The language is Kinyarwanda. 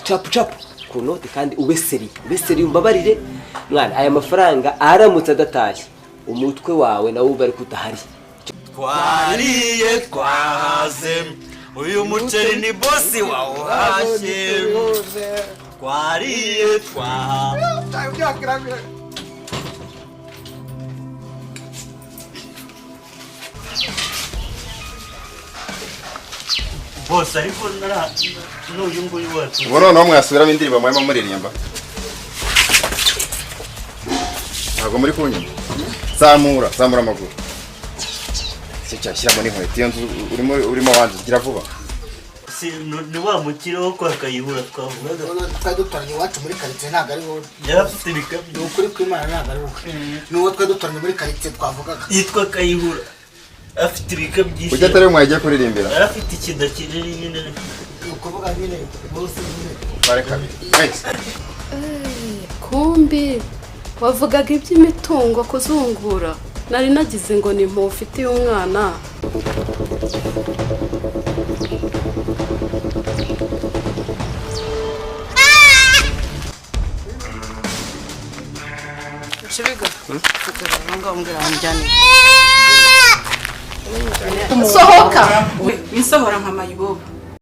Capu capu ku note kandi ube sérieux, ube sérieux, umbabarire mwana. Aya mafaranga aramutse adatashye, umutwe wawe nawo uba ariko udahari. Twariye twahaze, uyu muceri ni bosi wawuhashye. Twariye twahaze. Bose ariko nara n'uyu nguyu wacu. Ubu noneho mwasubiramo indirimbo murimo muririmba, ntabwo muri kunyuma. Zamura, zamura amaguru. Icyo cyashyiramo n'inkweto iyo nzu urimo wanze gira vuba. Si ni wa mukire wo kwa Kayihura twavugaga? Twari duturanye iwacu muri karitsiye, ntabwo ari wowe. Yari afite ibikamyo. Ni ukuri kw'Imana, ntabwo ari wowe, ni uwo twari duturanye muri karitsiye twavugaga. Yitwa Kayihura, afite ibika byinshi. Ujya atari mwagiye kuririmbira. Yari afite ikida kinini nyine. Ni ukuvuga nyine bose nyine. Bare kabiri mwese. Kumbi wavugaga iby'imitungo kuzungura, nari nagize ngo ni impuhwe ufitiye umwana. Nshibiga ngaho, mbwira aho njyane. Sohoka! Winsohora nka mayibobo.